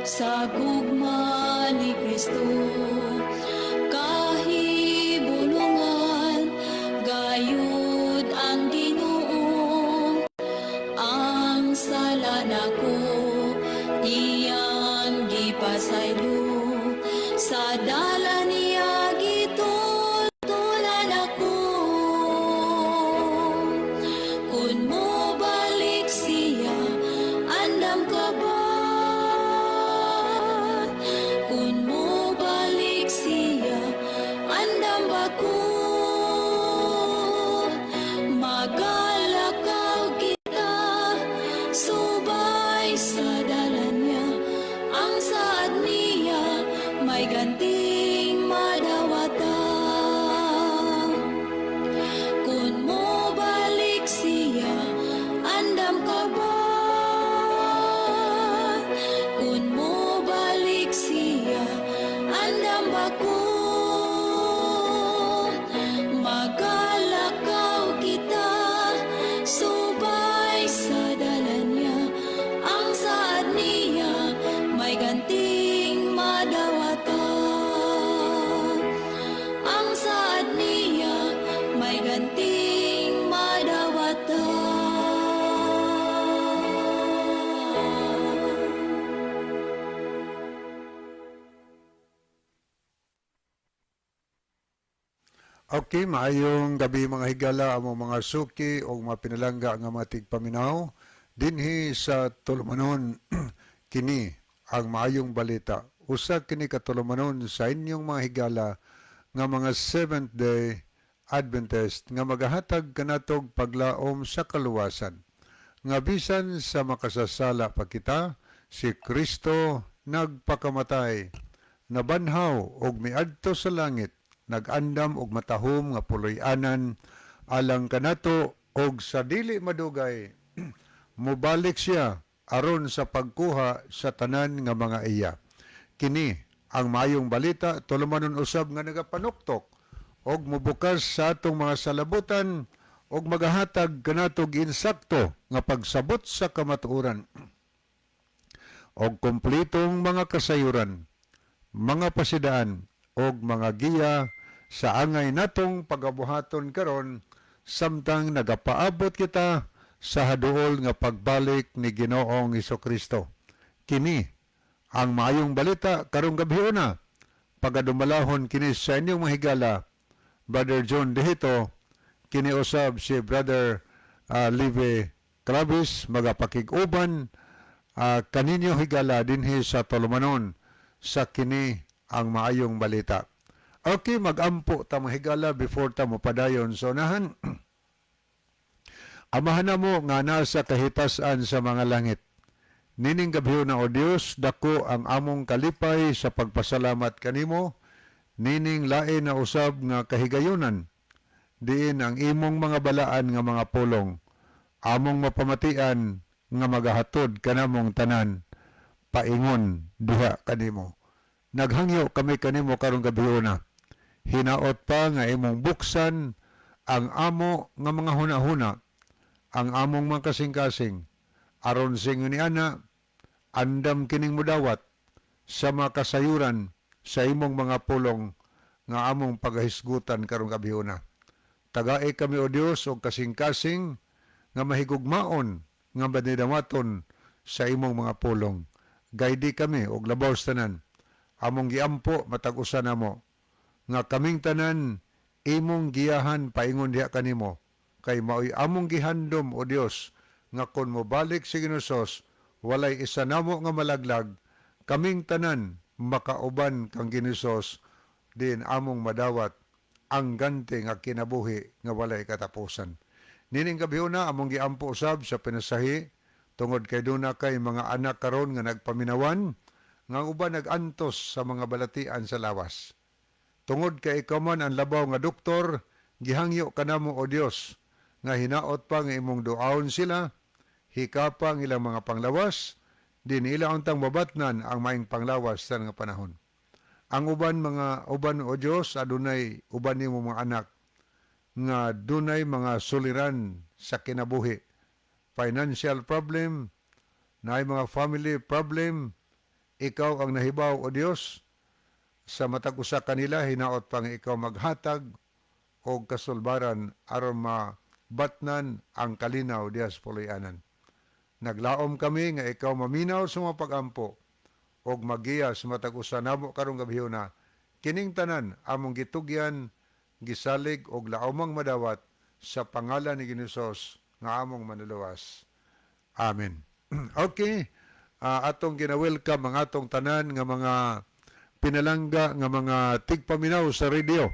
Sa gugma ni Kristo. Kahibulungan gayud ang Ginoo, ang sala nako iyang gipasaylo, sa dalan niya gitultulan ako. Kun mo balik siya, andam ka ba? Kun mo balik siya, andam ba ko? Magalakaw kita subay sa dalan niya, ang saad niya may ganting madawata. Kun mo balik siya, andam ka ba? Kun mo balik siya, andam ba ko? Magalakaw kita subay sa dalan niya, ang saad niya may ganting madawata. Ang saad niya may ganting madawata. Okay, maayong gabi, mga higala, among mga suki o mga pinalangga nga mga tigpaminaw dinhi sa tulumanon, "Kini ang Maayong Balita." Usa kini ka tulumanon sa inyong mga higala nga mga Seventh Day Adventist nga magahatag kanatog paglaom sa kaluwasan. Nga bisan sa makasasala pa kita, si Kristo nagpakamatay, nabanhaw og miadto sa langit, nag-andam og matahom nga puloy-anan alang kanato, og sa dili madugay mobalik siya aron sa pagkuha sa tanan nga mga iya. Kini ang Maayong Balita, tulumanon usab nga nagapanuktok og mobukas sa atong mga salabutan og magahatag kanatog insakto nga pagsabot sa kamatuoran og kompletong mga kasayuran, mga pasidaan og mga giya sa angay natong pagabuhaton karon samtang nagapaabot kita sa haduol nga pagbalik ni Ginoong Kristo. Kini ang Maayong Balita karong gabi una. Pagadumalahon kini sa inyong mga higala, Brother John Dehito, kini usab si Brother Live Clavis magapakig-uban kaninyo, higala, dinhi sa tulumanon sa "Kini ang Maayong Balita." Okay, magampo ta, mga higala, before ta mopadayon. So unahan, Amahan namo nga nasa kahitasan sa mga langit. Nining gabi na, O Dios, dako ang among kalipay sa pagpasalamat kanimo nining lain na usab nga kahigayunan diin ang imong mga balaan nga mga pulong among mapamatian nga magahatod kanamong tanan paingon diha kanimo. Naghangyo kami kanimo karong gabi na. Hinaot pa nga imong buksan ang amo nga mga hunahuna, ang among mga kasing-kasing, aron singon ni ana, andam kining mudawat sa mga kasayuran sa imong mga pulong nga among pagahisgutan karong gabi na. Tagai kami, O Dios, og kasing-kasing nga mahigugmaon nga manidawaton sa imong mga pulong. Guide kami og labaw sa tanan. Among giampo matag usa namo nga kaming tanan imong giyahan paingon diha kanimo, kay maoy among gihandom, O Dios, nga kon mobalik si Ginoong walay isa namo nga malaglag, kaming tanan makauban kang Ginoong din among madawat ang ganti nga kinabuhi nga walay katapusan. Nining gabi na among giampo usab sa pinasahi tungod kay duna kay mga anak karon nga nagpaminawan nga ang uban nag-antos sa mga balatian sa lawas. Tungod kay ikaw man ang labaw nga doktor, gihangyo kanamo, O Dios, nga hinaot pa nga imong duaon sila, hikapa ang ilang mga panglawas, din ila untang mabatnan ang maing panglawas sa nga panahon. Ang uban mga uban, O Dios, adunay uban nimo mga anak nga dunay mga suliran sa kinabuhi. Financial problem, naay mga family problem, Ikaw ang nahibaw, O Dios, sa matag usa kanila. Hinaot pa nga ikaw maghatag og kasulbaran aron mabatnan ang kalinaw diha sa puloy-anan. Naglaom kami nga ikaw maminaw sa mga pagampo og magiya sa matag usa namo karong gabhiona. Kining tanan among gitugyan, gisalig og laomang madawat sa pangalan ni Ginoong nga among Manluluwas. Amen. Okay. Atong gina-welcome ang atong tanan nga mga pinalangga nga mga tigpaminaw sa radio.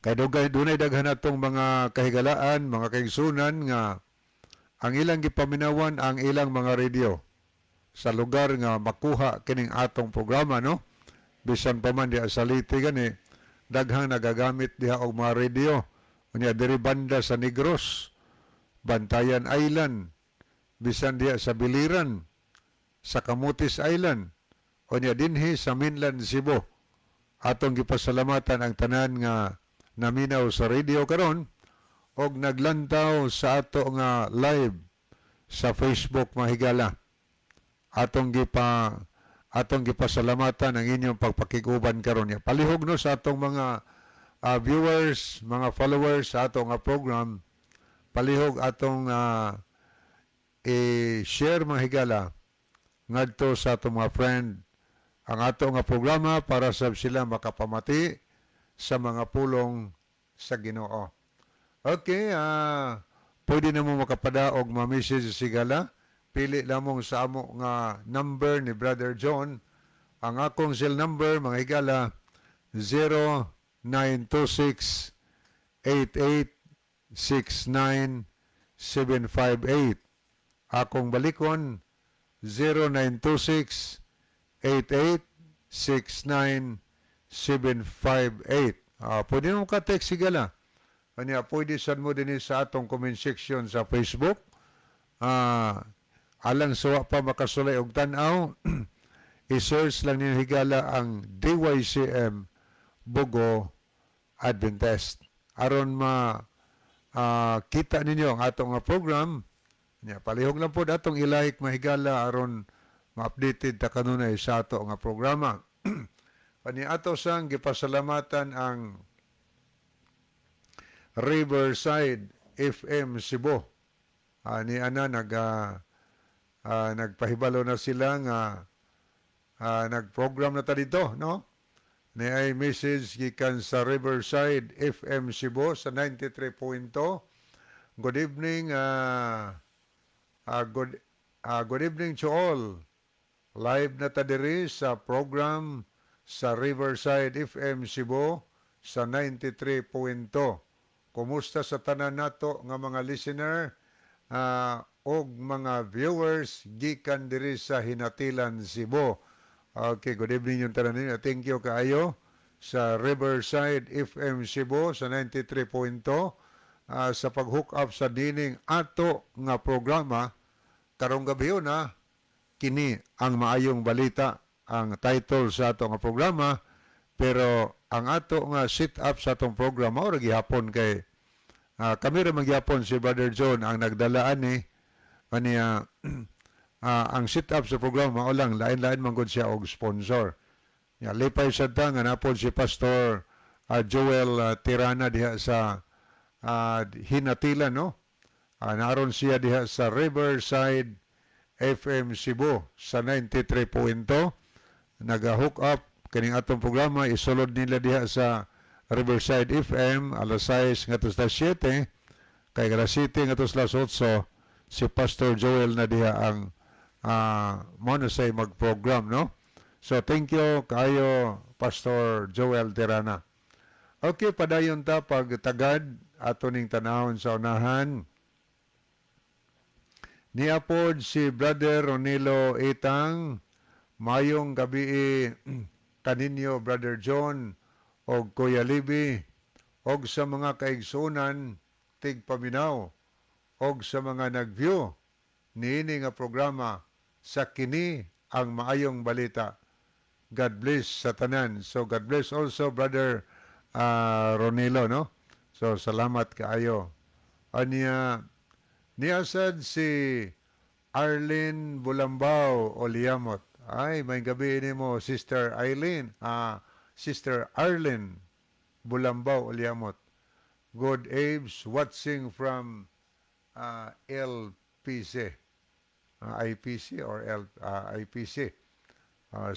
Kay dugay dunay daghan atong mga kahigalaan, mga kaigsunan nga ang ilang gipaminawan ang ilang mga radio sa lugar nga makuha kining atong programa, no? Bisan pa man diha sa Leyte gani, daghang nagagamit diha og mga radio. Unya diri banda sa Negros, Bantayan Island, bisan diha sa Biliran, sa Camotes Island, unya dinhi sa mainland Cebu. Atong gipasalamatan ang tanan nga naminaw sa radio karon og naglantaw sa ato nga live sa Facebook, mga higala. Atong gipasalamatan ang inyong pagpakig-uban karon. Palihog, no, sa atong mga viewers, mga followers sa ato nga program, palihog atong i-share, mga higala, ngadto sa atong mga friend ang ato nga programa para sab sila makapamati sa mga pulong sa Ginoo. Okay, pwede na mo makapadaog ma-message, higala. Pili lamang sa amo nga number ni Brother John. Ang akong cell number, mga higala, 0926 8869 758. Akong balikon, 0926 8869 758. Pwede mo ka-text, higala. Kanya, pwede sad mo din sa atong comment section sa Facebook. Alang sa wa pa makasulay og tan-aw, i-search lang ninyo, higala, ang DYCM Bogo Adventist. Aron ma kita ninyo ang atong nga program. Nya, palihog lang po atong i-like, mga higala, aron ma-updated ta kanunay sa ato nga programa. Kani ato sang gipasalamatan ang Riverside FM Cebu. Ni ana nagpahibalo na sila nga nag-program na ta dito, no? Ni ay message gikan sa Riverside FM Cebu sa 93.2. Good evening, good evening to all. Live na ta diri sa program sa Riverside FM Cebu sa 93.2. Kumusta sa tanan nato nga mga listener og mga viewers gikan diri sa Ginatilan, Cebu? Okay, good evening yung tanan ninyo. Thank you kaayo sa Riverside FM Cebu sa 93.2 sa pag-hook up sa dining ato nga programa karong gabi na. Kini ang Maayong Balita ang title sa ato nga programa, pero ang ato nga sit up sa atong programa ora gihapon kay kami ra magyapon si Brother John ang nagdala ani. Kaniya ang sit up sa programa mao lang, lain-lain man gud siya og sponsor. Ya, lipay sad ta nga napod si Pastor Joel Tirana diha sa Ginatilan, no? Naron siya diha sa Riverside FM Cebu sa 93.2. Naga-hook up kining atong programa, isulod nila diha sa Riverside FM alas 6 ngadto sa 7, kay alas 7 ngadto sa 8 si Pastor Joel na diha ang mo na say mag-program, no? So thank you kayo, Pastor Joel Tirana. Okay, padayon ta pagtagad ato ning tanawon sa unahan. Niapod si Brother Ronilo Itang. Mayong gabi kaninyo, Brother John og Kuya Libi, og sa mga kaigsunan tigpaminaw og sa mga nag-view niini nga programa sa Kini ang Maayong Balita. God bless sa tanan. So God bless also, Brother Ronilo, no? So salamat kaayo. Anya niasad si Arlene Bulambao Oliamot. Ay, maayong gabii nimo, Sister Eileen, Sister Arlene Bulambao Oliamot. Good Aves, watching from LPC. IPC or IPC.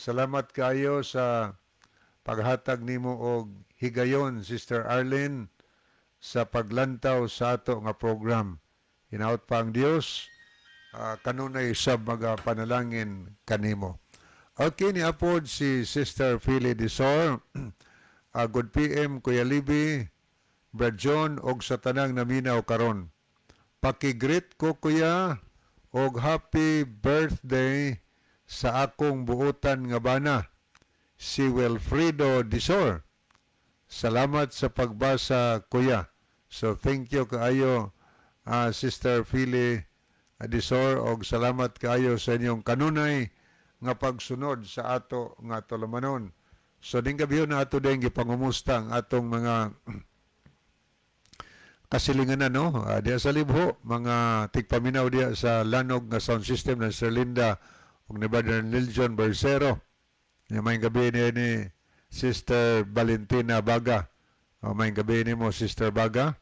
Salamat kayo sa paghatag nimo og higayon, Sister Arlene, sa paglantaw sa ato nga program. Hinaot pa ang Dios kanunay sa mga panalangin kanimo. Okay, ni apod si Sister Philly Desor. Good PM, Kuya Libby, Brad John, og sa tanang naminaw karon. Paki-greet ko, Kuya, og happy birthday sa akong buotan nga bana, si Wilfredo Disor. Salamat sa pagbasa, Kuya. So thank you kaayo, Sister Philly Disor, og salamat kaayo sa inyong kanunay nga pagsunod sa ato nga tulumanon. So ning gabi na ato din gipangumusta ang atong mga kasilinganan, no, diya sa Libho, mga tigpaminaw diya sa Lanog nga sound system ng Sir Linda ug ni Brother Niljon Bersero. Nya maayong gabii ni Sister Valentina Baga. O, maayong gabii nimo, Sister Baga.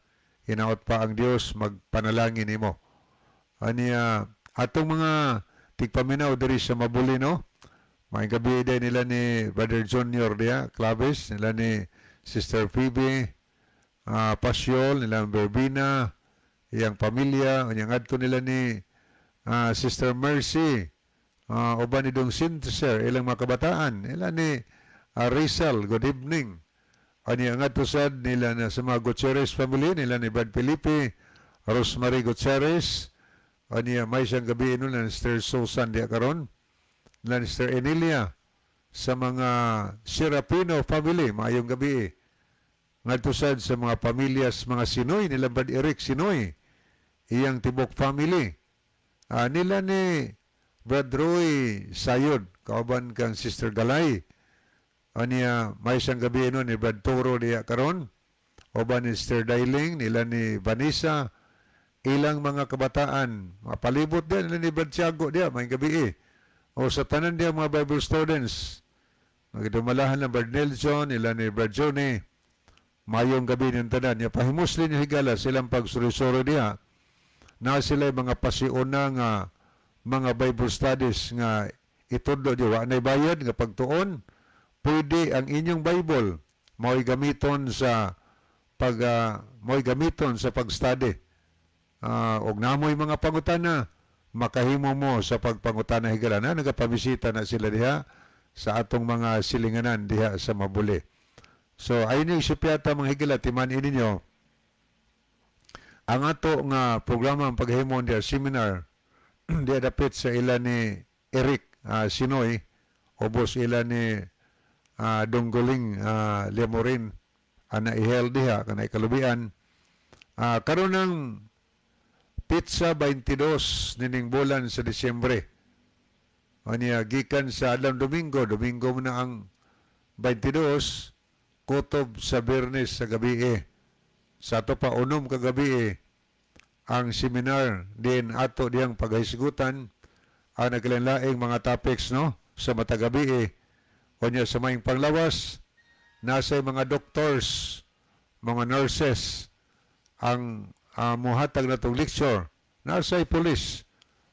Hinaot pa ang Dios magpanalangin nimo. Aniya atong mga tigpaminaw diri sa Mabuli, no. Maayong gabii din nila ni Brother Junior diya, Claves, nila ni Sister Phoebe, Pasyol, nila Berbina, iyang pamilya, unyang adto nila ni Sister Mercy, uban ni Dong Sintiser, ilang mga kabataan, nila ni Rizal, good evening. Ani ang adto sad nila na sa mga Gutierrez family, nila ni Brad Felipe, Rosemary Gutierrez, ani may siyang gabii nun na Sister Susan diya karon, nila ni Sister Emilia, sa mga Serapino family, maayong gabii. Ngadto sad sa mga pamilyas mga Sinoy, nila Brad Eric Sinoy, iyang tibok family. Nila ni Brad Roy Sayod, kauban kang Sister Galay. Aniya, may isang gabii no ni Brad Toro diya karon. Uban ni Sister Dailing, nila ni Vanessa, ilang mga kabataan, mga palibot diya, nila ni Brad Tiago diya, maayong gabii. O sa tanan diya mga Bible students, magdumalahan ng Brad Nelson, nila ni Brad Johnny, mayong gabii ng tanan. Ya, pahimuslin yung higala silang pagsuri-suri diya, na sila mga pasiuna nga mga Bible studies nga itudlo di wa nay bayad nga pagtuon. Pwede ang inyong Bible mao'y gamiton sa pag-study, og namoy mga pangutana, makahimo mo sa pagpangutana, higala na nagapabisita na sila diha sa atong mga silinganan diha sa Mabuli. So ayun yung isipyata, mga higala, timan ninyo ang ato nga programa, ang paghimo diha seminar diha dapit sa ila ni Eric Sinoy, ubos ila ni Donggoling Lemorin ana ihel diha kanay kalubian, karon ng petsa 22 nining bulan sa Disyembre. Aniya gikan sa adlaw Domingo, Domingo mo na ang 22, kutob sa Biyernes sa gabi. Sa ato pa 6 kagabi ang seminar din ato diyang paghisgutan ang naglain-laing mga topics, no, sa matag gabi. Unya sa maing panglawas, nasa mga doctors, mga nurses ang muhatag na tong lecture. Nasa police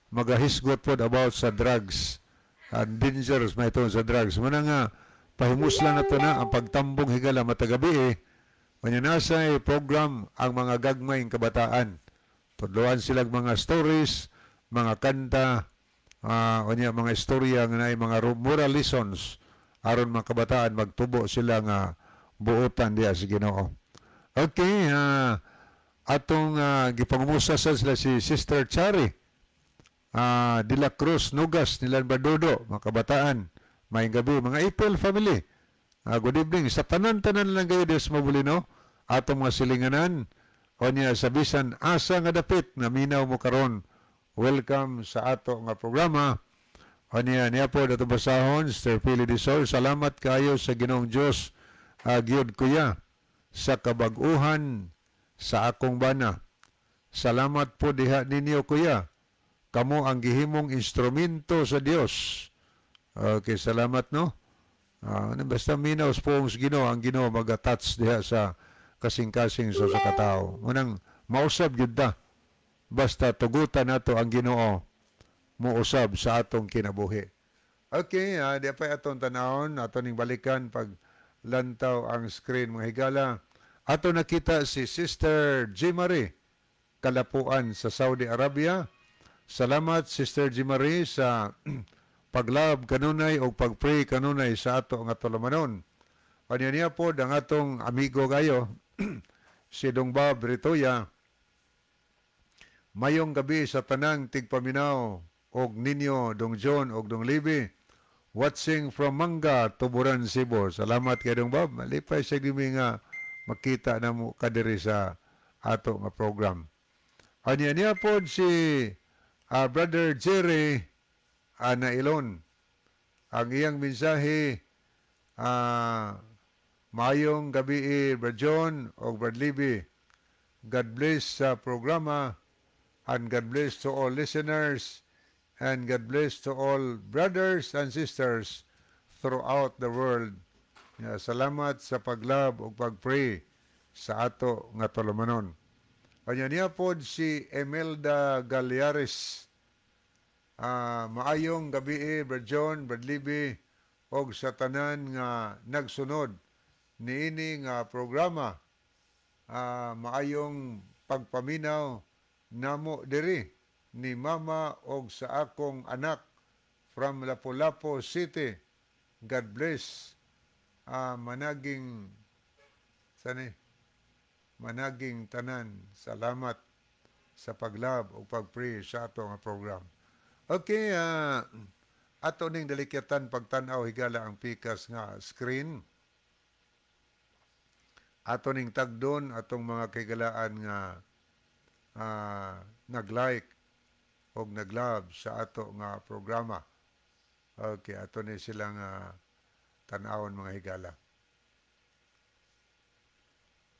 magahisgot pod about sa drugs and dangers may sa drugs. Muna nga pahimuslan na to na ang pagtambong, higala, matag gabii. Unya nasa program ang mga gagmayng kabataan. Tudloan silang mga stories, mga kanta, unya mga istorya nga naay mga moral lessons aron mga kabataan magtubo sila nga buotan diha sa Ginoo. Okay, atong gipangumusta sa sila si Sister Chari De La Cruz Nugas nilan Badodo, mga kabataan. Maayong gabi, mga April family. Good evening sa tanan-tanan lang kayo des Mabulino, atong mga silinganan. Onya sa bisan asa nga dapit na minaw mo karon. Welcome sa ato nga programa. Onya niya po dato basahon, Sir Philly Disol, salamat kayo sa Ginoong Dios, gyud, Kuya, sa kabag-uhan sa akong bana. Salamat po diha ninyo, Kuya. Kamo ang gihimong instrumento sa Dios. Okay, salamat, no. Basta minaw sa pulong sa Ginoo, ang Ginoo maga-touch diha sa kasing-kasing sa katao. Munang mausab gyud ta. Basta tugutan nato ang Ginoo mousab sa atong kinabuhi. Okay, di pa atong tanawon, ato ning balikan pag lantaw ang screen, mga higala. Ato nakita si Sister G. Marie Kalapuan sa Saudi Arabia. Salamat, Sister G. Marie, sa paglove kanunay o pagpray kanunay sa ato nga tulumanon. Kanya niya po ang atong amigo kayo, si Dong Bob Ritoya. Mayong gabi sa tanang tigpaminaw og ninyo, Dong John og Dong Libi. Watching from Manga, Tuburan, Cebu. Salamat kay Dong Bob. Malipay sa gimi nga makita na mo kadiri sa ato nga program. Anya niya po si Brother Jerry Ana Ilon. Ang iyang mensahe, "Mayong gabi, Brad John o Brad Libby. God bless sa programa and God bless to all listeners and God bless to all brothers and sisters throughout the world. Yeah, salamat sa paglove o pagpray sa ato nga tulumanon." Kanya niya po si Emelda Galiares. "Maayong gabi, Brad John, Brad Libby, og sa tanan nga nagsunod niini nga programa. Maayong pagpaminaw namo diri ni mama og sa akong anak from Lapu-Lapu City. God bless. Managing sani managing tanan. Salamat sa paglove o pagpray sa ato nga program." Okay, ato ning dalikyatan pagtan-aw, higala, ang pikas nga screen. Ato ning tagdon atong mga kahigalaan nga nag-like o nag-love sa ato nga programa. Okay, ato ni silang tan-awon, mga higala.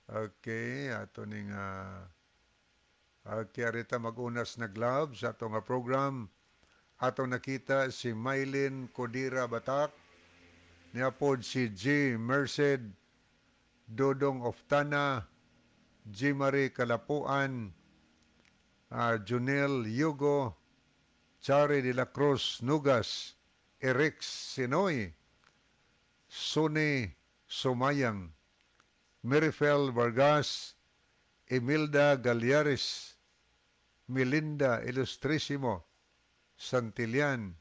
Okay, ato ning okay, arita mag-unas nag-love sa ato nga program. Atong nakita si Mylene Codira Batak, niya pod si G. Merced, Dodong Oftana, G. Marie Kalapuan, Junel Yugo, Chari de la Cruz Nugas, Eric Sinoy, Sonny Sumayang, Mirifel Vargas, Emilda Galiares, Melinda Ilustrisimo, Santillan,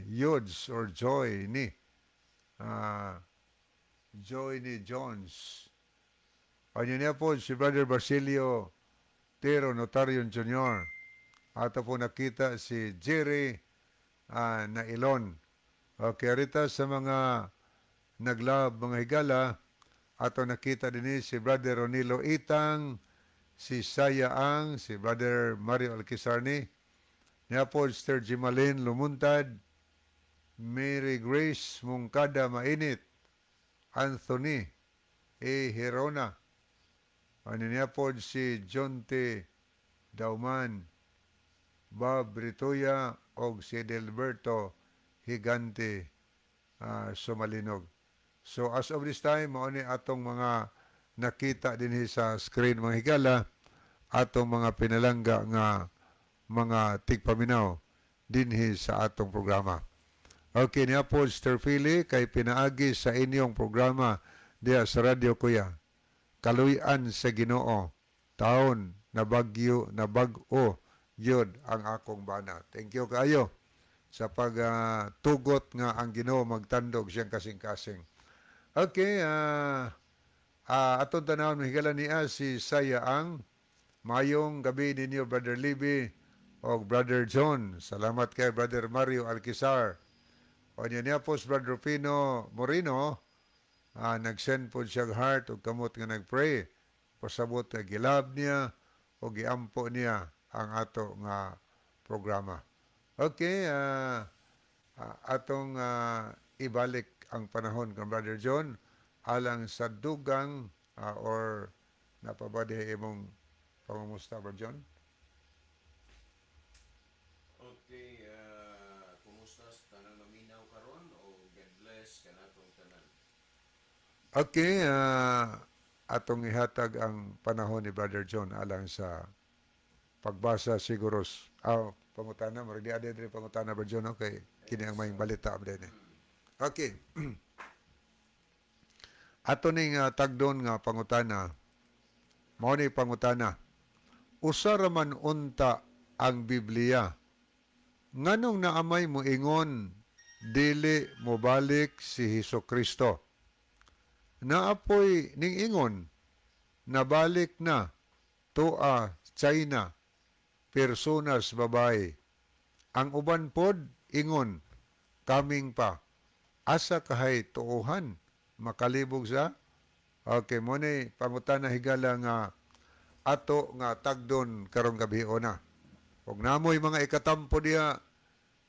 Yods or Joy ni Jones. Kanya niya po si Brother Basilio Tero Notarion Jr. Ato po nakita si Jerry Nailon. Okay, rita sa mga naglove, mga higala, ato nakita din ni si Brother Ronilo Itang, si Saya Ang, si Brother Mario Alquizarni, niya po Sister Jimalin Lumuntad, Mary Grace Mungkada Mainit, Anthony A. Herona, ano niya po si John T. Dauman, Bob Ritoya, og si Delberto Higante Sumalinog. So as of this time, mao ni atong mga nakita din sa screen, mga higala, atong mga pinalangga nga mga tigpaminaw dinhi sa atong programa. Okay niya po, Sister Philly, kay pinaagi sa inyong programa diya sa Radyo Kuya. Kaluy-an sa Ginoo, taon na bagyo na bag-o yun ang akong bana. Thank you kayo sa pagtugot nga ang Ginoo magtandog siyang kasing-kasing. Okay, atong tanawon, higala, niya si Saya Ang. "Mayong gabi ninyo, Brother Libby o Brother John." Salamat kay Brother Mario Alquizar. O niya niya po si Brother Rufino Moreno, nag-send po siya heart o kamot nga nag-pray. Pasabot nga gilove niya o giampo niya ang ato nga programa. Okay, atong ibalik ang panahon kang Brother John alang sa dugang or napabadi imong pangumusta, Brother John? Okay, atong ihatag ang panahon ni Brother John alang sa pagbasa siguro. Ah, pangutana, murag di adi diri pangutana, Brother John, okay. Kini ang may balita abde ni. Okay. Ato ning tagdon nga pangutana. Mao ni pangutana. Usa ra man unta ang Biblia. Nganong naamay mo ingon dili mobalik si Hesus Kristo? Naapoy ning ingon nabalik na tua China personas babae. Ang uban pod ingon kaming pa. Asa kahay tuohan makalibog sa? Okay, mo ni pangutana, higala, nga ato nga tagdon karong gabi ona. Ug namoy mga ikatampo diha,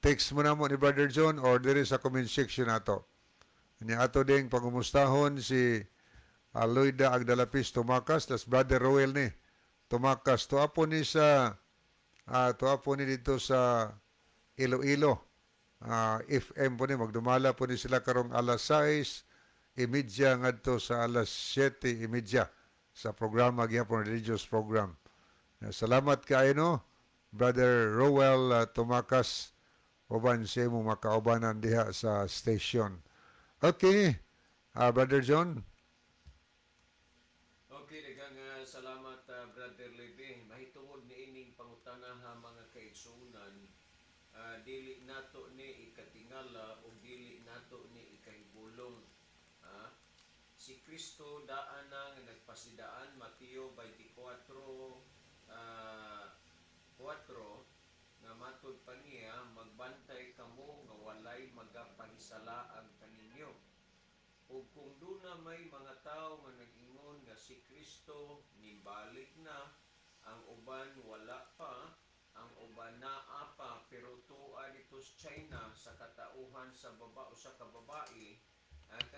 text mo namo ni Brother John or diri sa comment section nato. Ni ato ding pangumustahon si Aloyda Agdalapis Tumakas, tas Brother Roel ni Tumakas. Tuwa po ni dito sa Iloilo. FM po ni, magdumala po ni sila karong alas 6:30 ngadto sa alas 7:30 sa programa gyapon, religious program. Salamat kaayo, no, Brother Roel Tumakas, uban sa imong makaubanan diha sa station. Okay, Brother John. Okay, daghang salamat, Brother Lebe. Mahitungod ni ining pangutana ha, mga kaigsuonan, dili nato ni ikatingala o dili nato ni ikahibulong. Ha? Si Kristo daan na nga nagpasidaan, Mateo 24 4, nga matud pa niya, "Magbantay kamo nga walay magapahisalaag kaninyo. Ug kung duna may mga tawo nga nag-ingon nga si Kristo nibalik na, ang uban wala pa, ang uban naa pa pero tuwa dito sa China sa katauhan sa baba o sa kababae," ang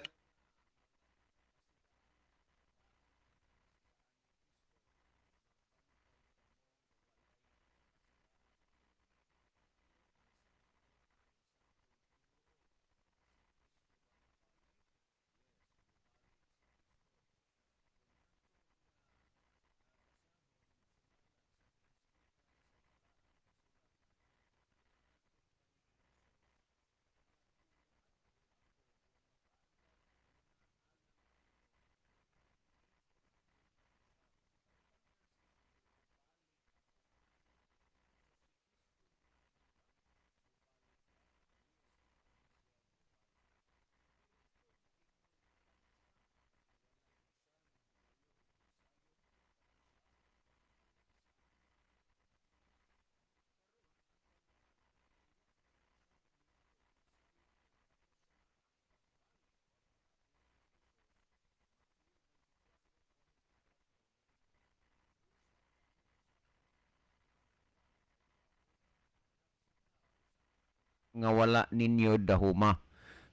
nga wala ninyo dahuma.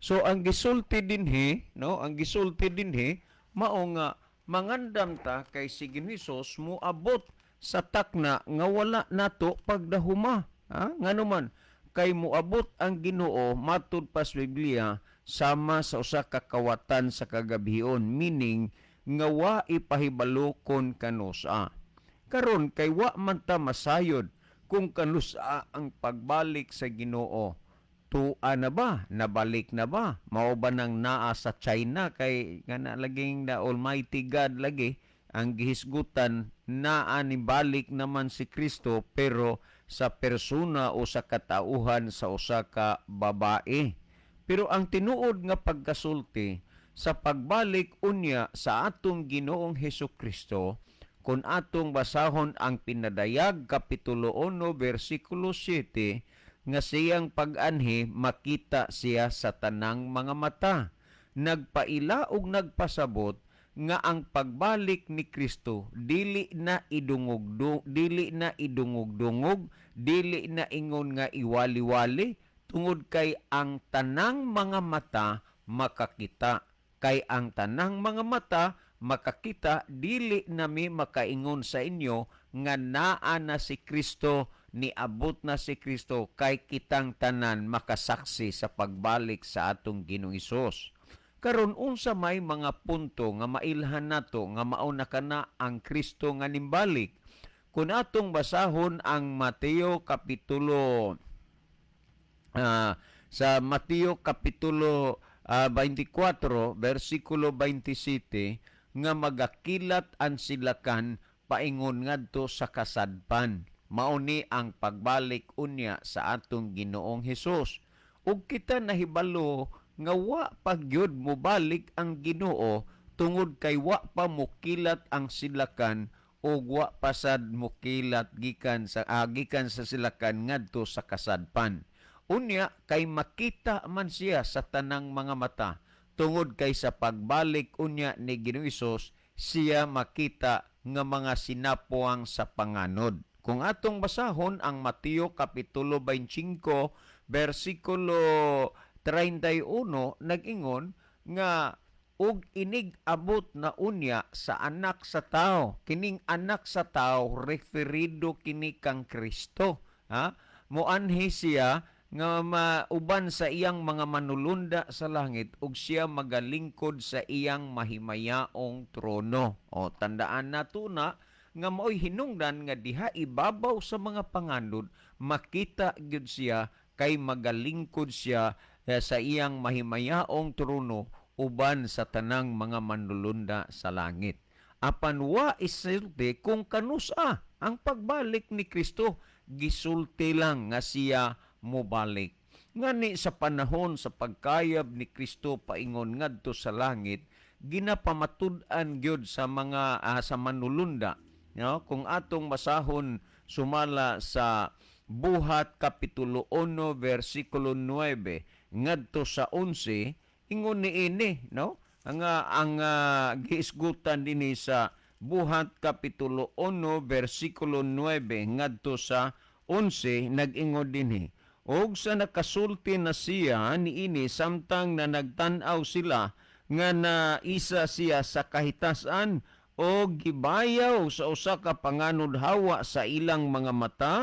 So ang gisulti dinhi, no, ang gisulti dinhi mao nga mangandam ta kay si Ginoong Hesus moabot sa takna nga wala nato pagdahuma. Ha? Ngano man kay moabot ang Ginoo, matud pa sa Biblia, sama sa usa ka kawatan sa kagabhion, meaning nga wa ipahibalo kon kanusa. Karon kay wa man ta masayod kung kanusa ang pagbalik sa Ginoo. Tua na ba? Nabalik na ba? Mao ba nang naa sa China kay nga na laging the Almighty God lagi ang gihisgutan, naa ni balik naman si Kristo pero sa persona o sa katauhan sa usa ka babae? Pero ang tinuod nga pagkasulti sa pagbalik unya sa atong Ginoong Hesus Kristo, kung atong basahon ang Pinadayag kapitulo 1 bersikulo 7, nga siyang pag-anhi makita siya sa tanang mga mata. Nagpaila og nagpasabot nga ang pagbalik ni Kristo dili na idungog, dili na idungog-dungog, dili na ingon nga iwali-wali, tungod kay ang tanang mga mata makakita. Kay ang tanang mga mata makakita, dili nami makaingon sa inyo nga naa na si Kristo, niabot na si Kristo, kay kitang tanan makasaksi sa pagbalik sa atong Ginoong Hesus. Karon, unsa may mga punto nga mailhan nato nga mao na kana ang Kristo nga nimbalik? Kung atong basahon ang Mateo kapitulo sa Mateo kapitulo 24 bersikulo 27 nga magakilat ang silakan paingon ngadto sa kasadpan. Mao ni ang pagbalik unya sa atong Ginoong Hesus. Ug kita nahibalo nga wa pa gyud mobalik ang Ginoo tungod kay wa pa mokilat ang silakan ug wa pa sad mokilat gikan sa silakan ngadto sa kasadpan. Unya kay makita man siya sa tanang mga mata tungod kay sa pagbalik unya ni Ginoong Hesus, siya makita nga mga sinapuang sa panganod. Kung atong basahon ang Mateo kapitulo 25 bersikulo 31, nag-ingon nga ug inig abot na unya sa Anak sa Tao. Kining Anak sa Tao, referido kini kang Kristo, ha? Moanhi siya nga mauban sa iyang mga manulunda sa langit ug siya magalingkod sa iyang mahimayaong trono. O tandaan nato na nga mao'y hinungdan nga diha ibabaw sa mga panganod makita gyud siya kay magalingkod siya sa iyang mahimayaong trono uban sa tanang mga manulunda sa langit. Apan wa isulti kung kanusa ang pagbalik ni Kristo, gisulti lang nga siya mobalik. Ngani sa panahon sa pagkayab ni Kristo paingon ngadto sa langit, ginapamatud-an gyud sa manulunda, no? Kung atong basahon sumala sa Buhat kapitulo 1 versikulo 9 ngadto sa 11, ingon niini, no, ang giisgutan dinhi sa Buhat kapitulo 1 versikulo 9 ngadto sa 11, nag-ingon dinhi: "Og sa nakasulti na siya niini, samtang na nagtan-aw sila nga naisa siya sa kahitasan o gibayaw sa usa ka panganod hawa sa ilang mga mata,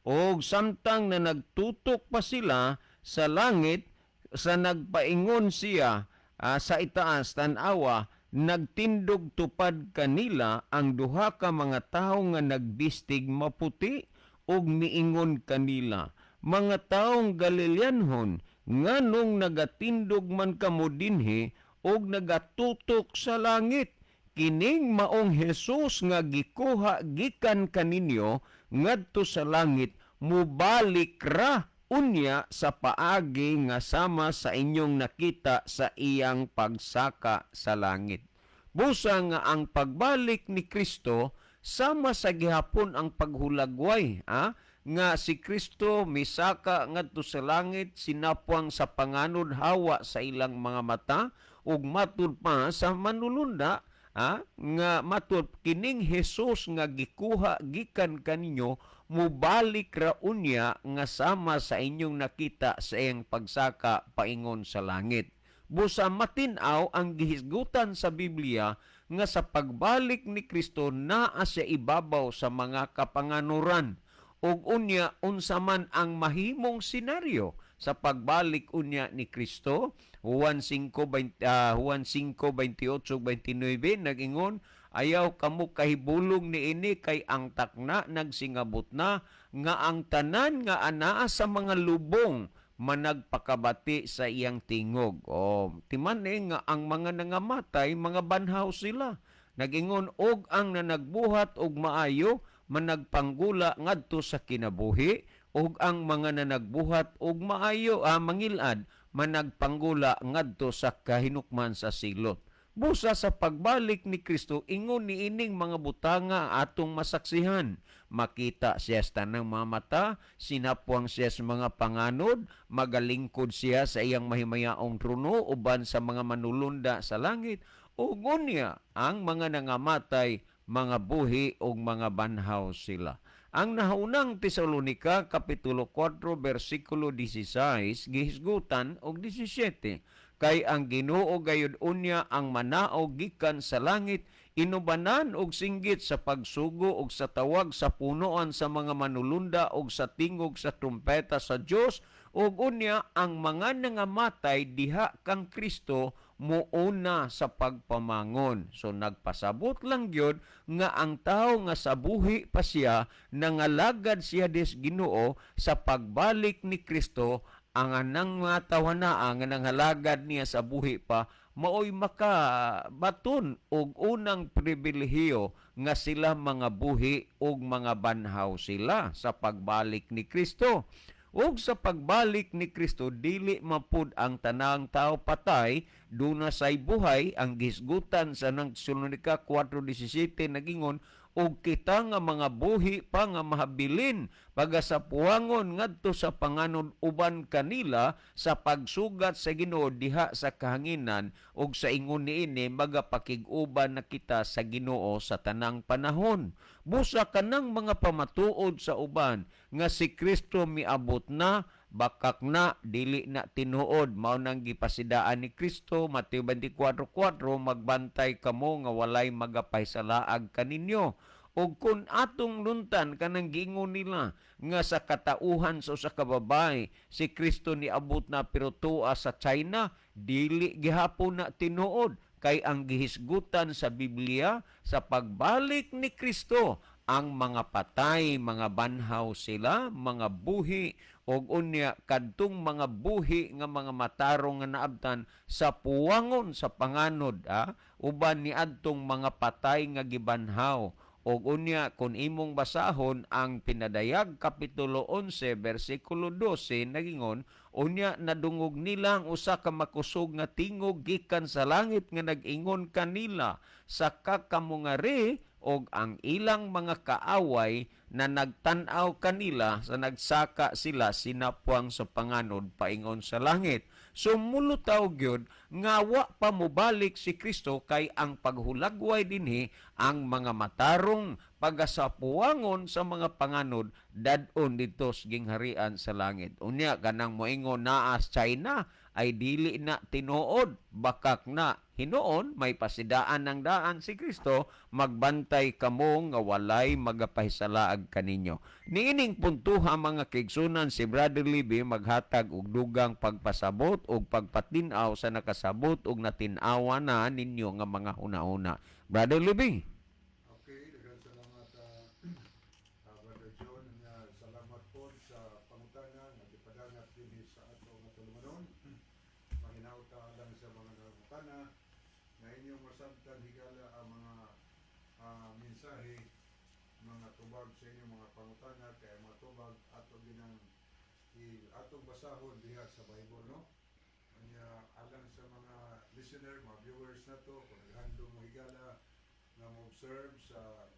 og samtang na nagtutok pa sila sa langit sa nagpaingon siya sa itaas, tan-awa, nagtindog tupad kanila ang duha ka mga tawo nga nagbistig maputi ug miingon kanila, 'Mga taong Galileanhon, nganong nagatindog man kamo dinhi ug nagatutok sa langit? Kining maong Jesus nga gikuha gikan kaninyo ngadto sa langit mubalik ra unya sa paagi nga sama sa inyong nakita sa iyang pagsaka sa langit.'" Busa nga ang pagbalik ni Kristo sama sa gihapon ang paghulagway, nga si Kristo misaka ngadto sa langit sinapwang sa panganod hawa sa ilang mga mata, ug matud pa sa manulunda, nga matud kining Hesus nga gikuha gikan kaninyo mubalik ra unya nga sama sa inyong nakita sa iyang pagsaka paingon sa langit. Busa matin-aw ang gihisgutan sa Biblia nga sa pagbalik ni Kristo naa siya ibabaw sa mga kapanganuran. Ug unya, unsa man ang mahimong senaryo sa pagbalik unya ni Kristo? Juan 5 Juan 5:28 29 nag-ingon: "Ayaw kamo kahibulong niini kay ang takna nagsingabot na nga ang tanan nga anaa sa mga lubong managpakabati sa iyang tingog." O timan eh nga ang mga nangamatay mga banhaw sila. Nagingon, "Og ang nanagbuhat og maayo managpanggula ngadto sa kinabuhi, ug ang mga nanagbuhat og maayo mangilad managpanggula ngadto sa kahinukman sa silot." Busa sa pagbalik ni Kristo, ingon niining mga butanga atong masaksihan. Makita siya sa tanang mga mata, sinapwang siya sa mga panganod, magalingkod siya sa iyang mahimayaong trono uban sa mga manulunda sa langit, ug unya ang mga nangamatay mga buhi ug mga banhaw sila. Ang nahaunang Tesalonika kapitulo 4 bersikulo 16 gihisgutan og 17, "Kay ang Ginoo gayud unya ang manaog gikan sa langit inubanan og singgit sa pagsugo og sa tawag sa punoan sa mga manulunda og sa tingog sa trumpeta sa Dios, ug unya ang mga nangamatay diha kang Kristo muuna sa pagpamangon. So nagpasabot lang gyud nga ang tao nga sa buhi pa siya, nangalagad siya des Ginoo, sa pagbalik ni Kristo, ang anang mga tawanaa nga nanghalagad niya sa buhi pa maoy makabaton og unang pribilehiyo nga sila mga buhi og mga banhaw sila sa pagbalik ni Kristo. Ug sa pagbalik ni Kristo, dili mapud ang tanang tao patay, duna say buhay. Ang gisgutan sa nang Tesalonica 4:17 nagingon, og kita nga mga buhi pa nga mahabilin pagasapuangon ngadto sa panganod uban kanila sa pagsugat sa Ginoo diha sa kahanginan, ug sa ingon niini magapakig-uban na kita sa Ginoo sa tanang panahon. Busa kanang mga pamatuod sa uban nga si Kristo miabot na, bakak na, dili na tinuod. Mao nang gipasidaan ni Kristo, Mateo 24:4, "Magbantay kamo nga walay magapahisalaag kaninyo." Ug kung atong luntan kanang giingon nila nga sa katauhan sa usa ka babae si Kristo niabot na pero tuwa sa China, dili gihapon na tinuod, kay ang gihisgutan sa Biblia, sa pagbalik ni Kristo ang mga patay mga banhaw sila, mga buhi, og unya kadtong mga buhi nga mga matarong nga naabtan sa puwangon sa panganod uban ni adtong mga patay nga gibanhaw. Og unya kung imong basahon ang Pinadayag kapitulo 11 bersikulo 12, nagingon, "Unya nadungog nila ang usa ka makusog nga tingog gikan sa langit nga nag-ingon kanila, 'Saka kamo ngari,' og ang ilang mga kaaway na nagtan-aw kanila sa nagsaka sila sinapwang sa panganod paingon sa langit." So mulutaw gyud nga wa pa mobalik si Kristo, kay ang paghulagway dinhi, ang mga matarong pagasapuangon sa mga panganod dad-on didto sa gingharian sa langit. Unya kanang moingon naa sa China ay dili na tinuod, bakak na. Hinuon may pasidaan ng daan si Kristo, "Magbantay kamo nga walay magapahisalaag kaninyo." Niining puntuha, mga kaigsunan, si Brother Libby maghatag og dugang pagpasabot og pagpatin-aw sa nakasabot og natin-awa na ninyo nga mga huna-huna. Brother Libby. Okay, daghang salamat, Brother John. Nga salamat po sa pangutana nga gipadangat dinhi sa ato nga tulumanon. Manginawta lang sa mga nangutana nga inyong masabtan higala ang mga mensahe, mga tubag sa inyong mga pangutana, kay ang mga tubag ato ginang atong basahon diha sa Bible, no? Anya alang sa mga listener, mga viewers nato, kung naghandom mo higala nga mo-observe sa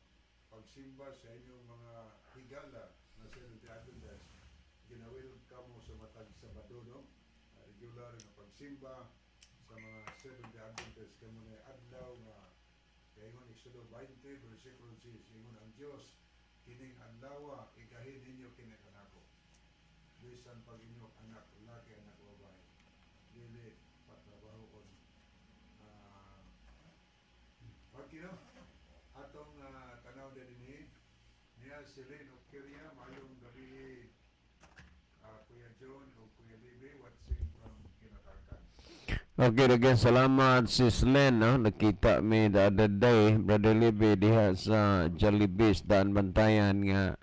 pagsimba sa inyong mga higala na Seventh-day Adventist, gina-welcome mo sa matag Sabado, no? Regular nga pagsimba sa mga Seventh-day Adventist kamo na adlaw nga kaingon Exodo 20 versikulo 6, ingon ang Dios, "Kining adlawa ikahin ninyo kini kanako, bisan pag inyong anak lalaki, anak babae, dili patrabahoon." Okay, no? Atong tanaw na dinhi niya si Lynn Okiria, "Maayong gabi, Kuya John o Kuya Libe, watching from Kinatakan." Okay, again, salamat, Sis Len, no? Nakita mi the other day, Brother Libby, diha sa Jollibee, Daan Bantayan, nga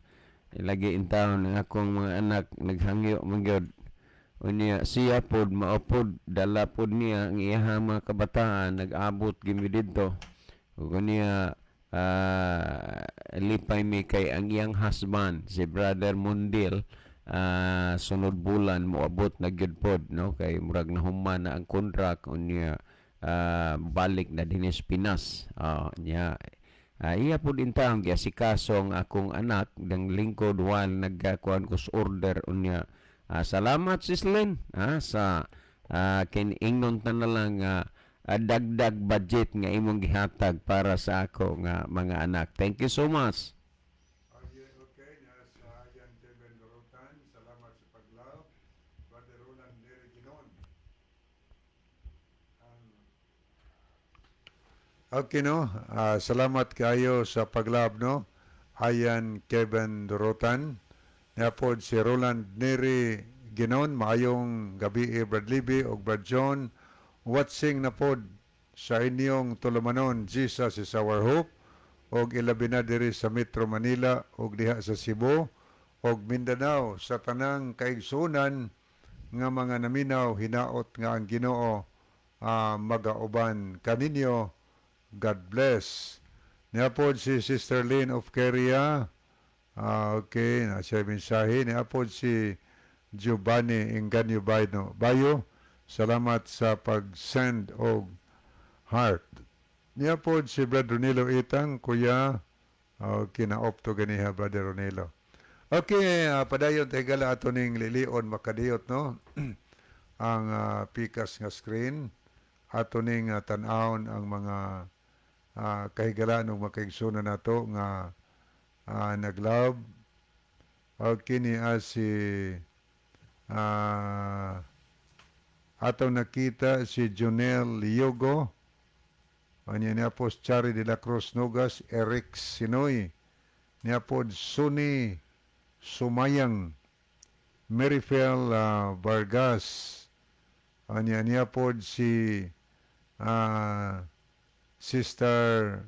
lagi in town ang akong mga anak, naghangyo man gyud. Unya siya pod mao pod, dala pod niya ang iyaha mga kabataan, nag-abot gimi didto. Ug unya lipay mi kay ang iyang husband, si Brother Mundil, sunod bulan moabot na gyud pod, no, kay murag nahuman na ang contract, unya balik na dinhi sa Pinas. Nya iya pud intawon giasikaso ang akong anak dang lingkod while nagkuan ko sa order. Unya salamat, Sis Lynn, sa kin ingnon ta na lang dagdag budget nga imong gihatag para sa ako nga mga anak. Thank you so much. Okay, okay, niya sa Ayan Kevin Lorotan, "Salamat sa pag-love, Brother Roland Neri Ginon." Okay, no? Salamat kayo sa pag-love, no? Ayan Kevin Dorotan. Niya pod si Roland Neri Ginon, "Maayong gabi, Brad Libby o Brad John." Watching na pod sa inyong tulumanon, Jesus is Our Hope, og ilabi na diri sa Metro Manila og diha sa Cebu og Mindanao, sa tanang kaigsunan nga mga naminaw, hinaot nga ang Ginoo magauban kaninyo. God bless. Niya pod si Sister Lynn of Korea. Okay, na siya mensahe. Niya pod si Giovanni Inganyo Bayo. Bayo, salamat sa pag-send og heart. Niya pod si Brother Ronilo Itang, kuya, okay, na-opto ganiha, Brother Ronilo. Okay, padayon ta, higala, ato ning lilion makadiyot, no? Ang pikas nga screen ato ning tan-awon ang mga kahigalaan ug makaigsunan nato nga nag-love. Okay, ni si atong nakita si Jonel Liogo. Anya niya po si Chari de la Cruz Nogas, Eric Sinoy. Niya po Sunny Sumayang, Merifel Vargas. Anya niya po si Sister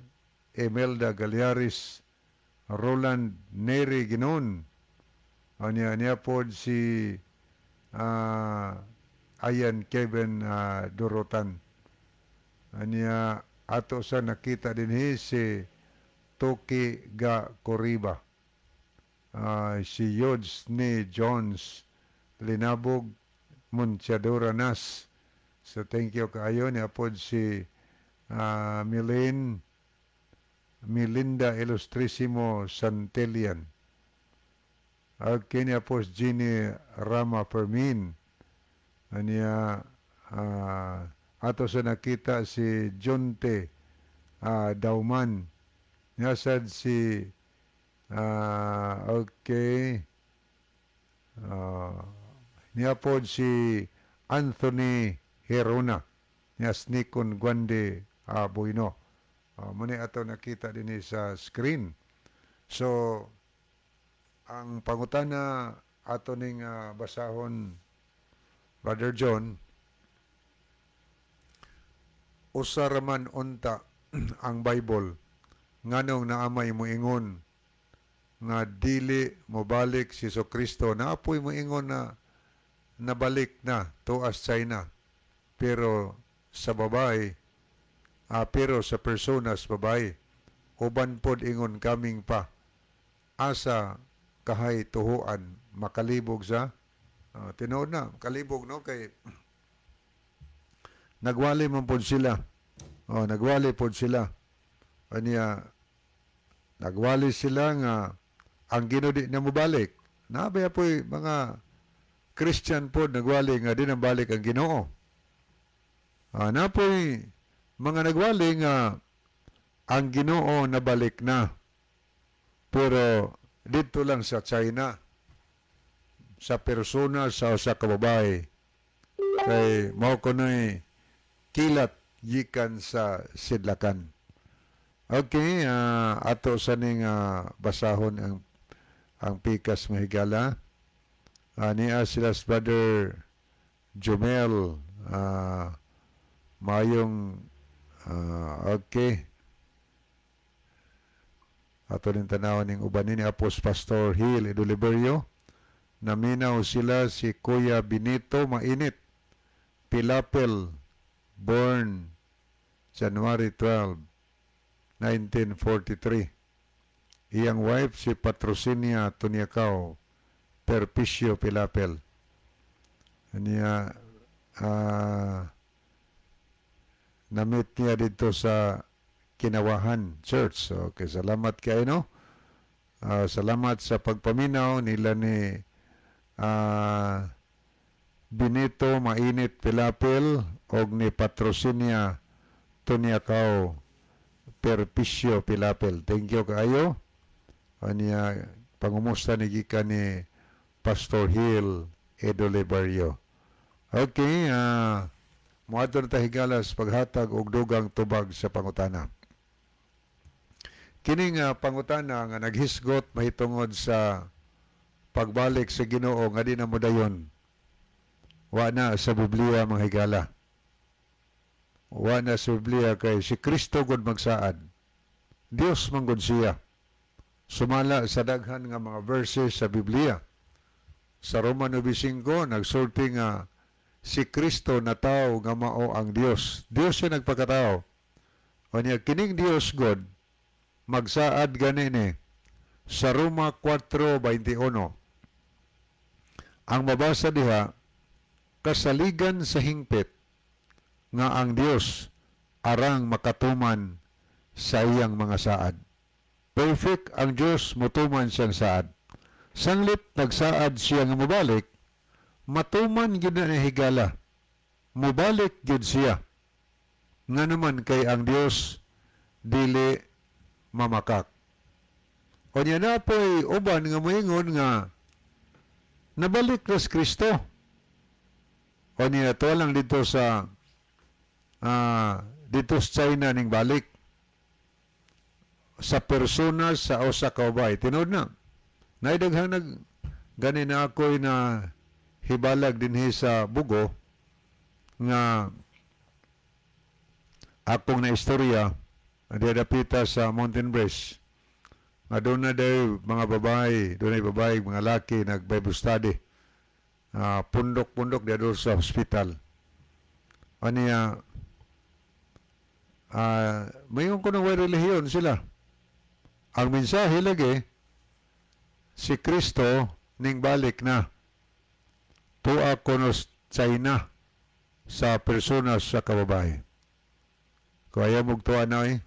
Imelda Galiaris, Roland Neri Ginon. Anya niya po si Ayan Kevin Dorotan. Anya ato sa nakita din si Toki Ga Koriba. Si Yods ni Jones Linabog Munchadora Nas. So thank you kaayo. Niya pod si Milene Melinda Ilustrisimo Santillan. Okay, niya po si Jeannie Rama Fermin. Anya ato sa nakita si Jonte Dauman. Niya sad si okay. Niya po si Anthony Herona. Niya Nikon Guande Buino. Muna ato nakita din sa screen. So, ang pangutana ato ning basahon, Brother John, usa raman unta ang Bible, nganong naamay moingon nga dili mobalik si Kristo? Naapoy moingon na nabalik na tuas China, pero sa babae, pero sa personas babae. Uban pod ingon coming pa. Asa kahay tuhuan makalibog sa tinuod na kalibog, no? Kay nagwali man pod sila. Oh, nagwali pod sila. Anya nagwali sila nga ang Ginoo di na mobalik. Nabaya po'y mga Christian pod nagwali nga di na balik ang Ginoo. Napoy mga nagwali nga ang Ginoo nabalik na. Pero dito lang sa China, sa persona sa usa ka babae, kay mao kuno'y kilat gikan sa sidlakan. Okay, ato sa ning basahon ang pikas, mga higala. Niya sila si Brother Jumel, mayong okay. Ato din tanawan ning uban ni Apos Pastor Hill Edoliberio. Naminaw sila si Kuya Benito Mainit Pilapel, born January 12, 1943. Iyang wife si Patrocinia Tuniacaw Perpicio Pilapel. Aniya na-meet niya dito sa Kinawahan Church. Okay, salamat kay, no? Salamat sa pagpaminaw nila ni Benito Mainit Pilapel og ni Patrocinia Tuniacaw Perpicio Pilapel. Thank you kaayo. Anya pangumusta ni gikan ni Pastor Hill Edolibario. Okay, moadto na ta, higala, sa paghatag og dugang tubag sa pangutana. Kini nga pangutana nga naghisgot mahitungod sa pagbalik sa Ginoo nga di na modayon. Wa na sa Biblia, mga higala. Wa na sa Biblia kay si Kristo gud magsaad. Dios man gud siya. Sumala sa daghan nga mga verses sa Biblia. Sa Roma 9:5 nagsulti nga si Kristo na tao nga mao ang Dios. Dios siya nagpakatao. Unya kining Dios God magsaad gani ni sa Roma 4:21. Ang mabasa diha, kasaligan sa hingpit nga ang Dios arang makatuman sa iyang mga saad. Perfect ang Dios, mutuman siyang saad. Sanglit nagsaad siya nga mobalik, matuman gyud na ni higala. Mobalik gyud siya. Nga naman kay ang Dios dili mamakak. Unya naa poy uban nga moingon nga nabalik na si Kristo. Unya to lang dito sa China ning balik sa persona sa usa ka babae. Tinuod na. Naay daghang nag gani na ako'y na hibalag dinhi sa Bugo nga akong na istorya diya dapita sa Mountain Breeze nga doon na daw mga babae, doon ay babae, mga laki nag Bible study. Pundok-pundok diya doon sa hospital. Aniya, mayon ko ng way relihiyon sila. Ang mensahe lagi, si Kristo ning balik na. Tua kuno China sa persona sa kababae. Kaya mong tuwa na eh.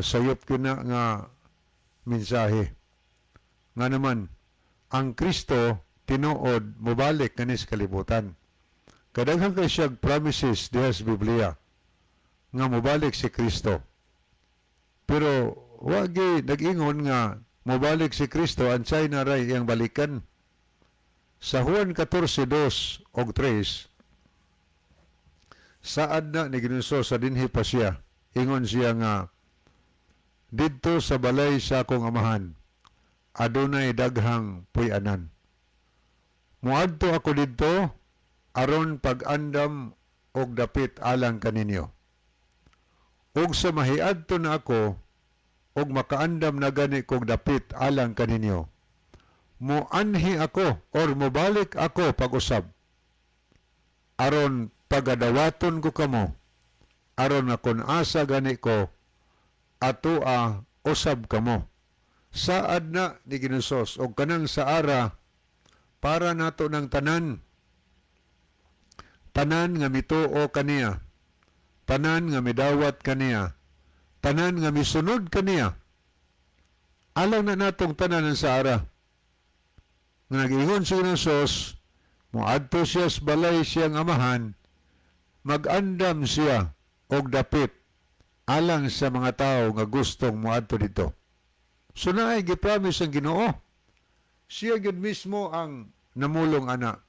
Sayop ko na nga mensahe. Nga naman, ang Kristo tinuod mobalik kanis kalibutan. Kadaghan kay siya promises diha sa Biblia nga mobalik si Kristo. Pero wagi nag-ingon nga mobalik si Kristo, ang China ray iyang balikan. Sa Juan 14:2 og 3, saad na ni Ginoo sa dinhi pa siya. Ingon siya nga, "Didto sa balay sa akong amahan, adunay daghang puy-anan. Muadto ako didto aron pag-andam og dapit alang kaninyo. Ug sa mahiadto na ako og makaandam na gani kog dapit alang kaninyo, muanhi ako or mobalik ako pag-usab aron pagadawaton ko kamo, aron nga kun asa gani ko, atoa usab kamo." Saad na ni Ginoong og kanang saara para nato ng tanan, tanan nga mituo kaniya, tanan nga midawat kaniya, tanan nga misunod kaniya. Alang na natong tanan ang saara nga nag-ingon si Ginoong moadto siya sa balay siyang amahan, mag-andam siya og dapit alang sa mga tao nga gustong moadto dito. So naay gipromise ang Ginoo. Siya gyud mismo ang namulong ana.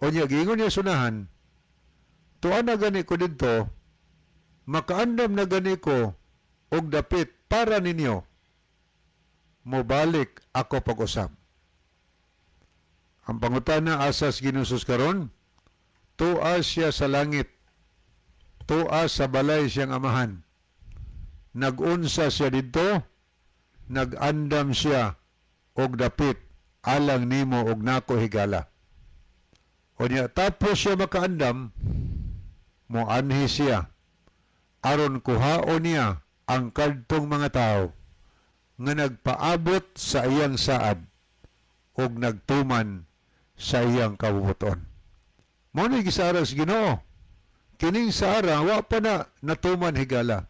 Unya giingon niya sunahan, "Tuan na gani ko didto, makaandam na gani ko og dapit para ninyo, mobalik ako pag-usab." Ang pangutana, asas Ginoong karon? Tua siya sa langit. Tua sa balay siyang amahan. Nag-unsa siya didto, nag-andam siya og dapit alang nimo og nako higala. Unya tapos siya makaandam, moanhi siya aron kuhaon niya ang kadtong mga tao nga nagpaabot sa iyang saad og nagtuman sa iyang kabubut-on. Mao ni gisaara sa Ginoo. Kining saara wa pa na natuman higala.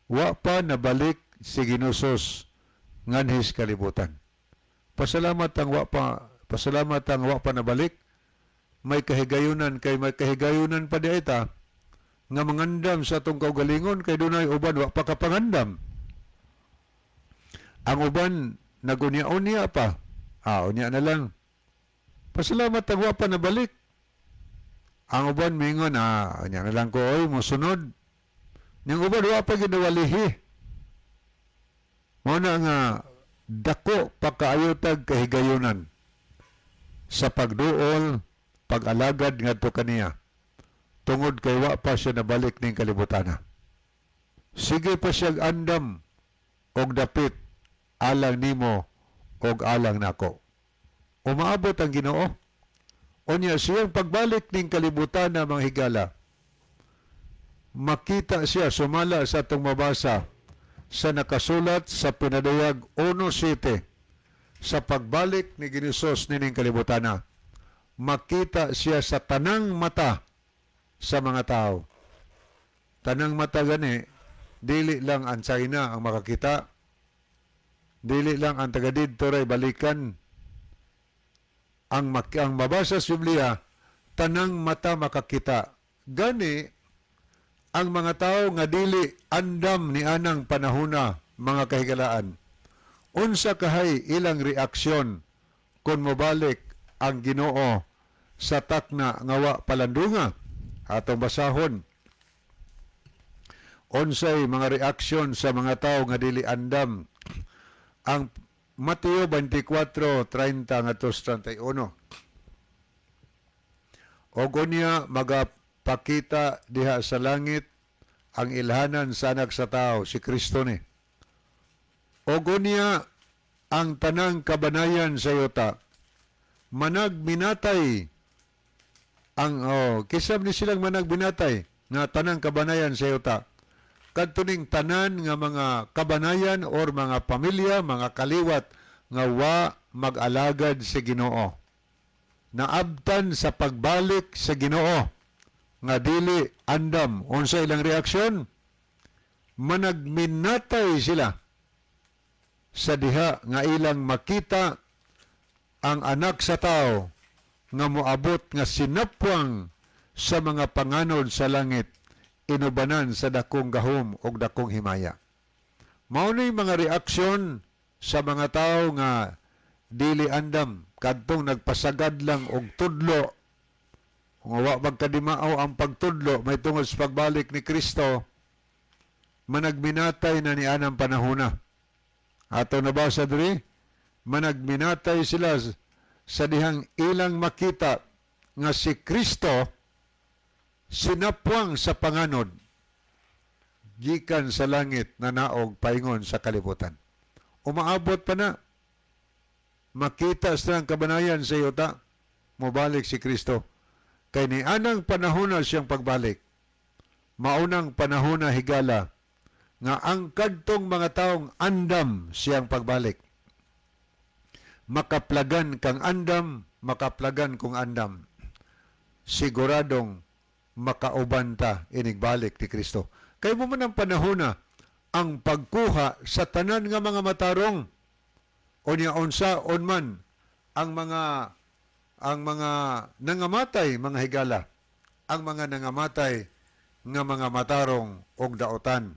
Wa pa nabalik si Ginoong nganhis kalibutan. Pasalamat ang wa pa nabalik. May kahigayunan kay may kahigayunan pa di ita nga mangandam sa atong kaugalingon kay dunay uban wa pa kapangandam. Ang uban nagunya-unya pa. Unya na lang. Pasalamat ang wa pa nabalik. Ang uban mingon, "Unya na lang ko oy, mosunod." Ning uban wa pa ginawalihi. Mao na nga dako pa kaayo tag kahigayunan sa pagduol, pag-alagad ngadto kaniya. Tungod kay wa pa siya nabalik ning kalibutana. Sige pa siyang andam og dapit alang nimo og alang nako. Umaabot ang Ginoo. Unya siyang pagbalik ning kalibutan na, mga higala, makita siya sumala sa atong mabasa sa nakasulat sa Pinadayag 1.7 sa pagbalik ni Ginisos nining kalibutana. Makita siya sa tanang mata sa mga tao. Tanang mata gani, dili lang ang China ang makakita. Dili lang ang taga didto ray balikan. Ang mabasa sa Biblia, tanang mata makakita. Gani, ang mga tao nga dili andam ni anang panahona, mga kahigalaan, unsa kahay ilang reaksyon kung mobalik ang Ginoo sa takna nga wa palandunga? Atong basahon unsay mga reaksyon sa mga tao nga dili andam ang Mateo 24:30 ngadto 31. Og unya magapakita diha sa langit ang ilhanan sa Anak sa Tao, si Kristo ni. Og unya ang tanang kabanayan sa yuta managminatay ang, oh, kisab ni silang managbinatay nga tanang kabanayan sa yuta, kadto ning tanan nga mga kabanayan or mga pamilya, mga kaliwat nga wa mag-alagad sa Ginoo, naabtan sa pagbalik sa Ginoo, nga dili andam. Unsa ilang reaksyon? Managminatay sila sa diha nga ilang makita ang Anak sa Tao nga moabot nga sinapwang sa mga panganod sa langit inubanan sa dakong gahom og dakong himaya. Mao ni mga reaksyon sa mga tao nga dili andam kadtong nagpasagad lang og tudlo. Kung wa magkadimao ang pagtudlo may tungod sa pagbalik ni Kristo, managminatay na ni anang panahona. Ato nabasa diri, managminatay sila sa dihang ilang makita nga si Kristo sinapwang sa panganod gikan sa langit na naog paingon sa kalibutan. Umaabot pa na. Makita sa ang kabanayan sa yuta, mobalik si Kristo. Kay ni anang panahon na siyang pagbalik. Maunang panahon na, higala, nga ang kadtong mga taong andam siyang pagbalik. Makaplagan kang andam, makaplagan kong andam. Siguradong makauban ta inigbalik ni Kristo. Kay mo man ang panahon na ang pagkuha sa tanan nga mga matarong. Unya unsa on man ang mga nangamatay, mga higala, ang mga nangamatay nga mga matarong og daotan?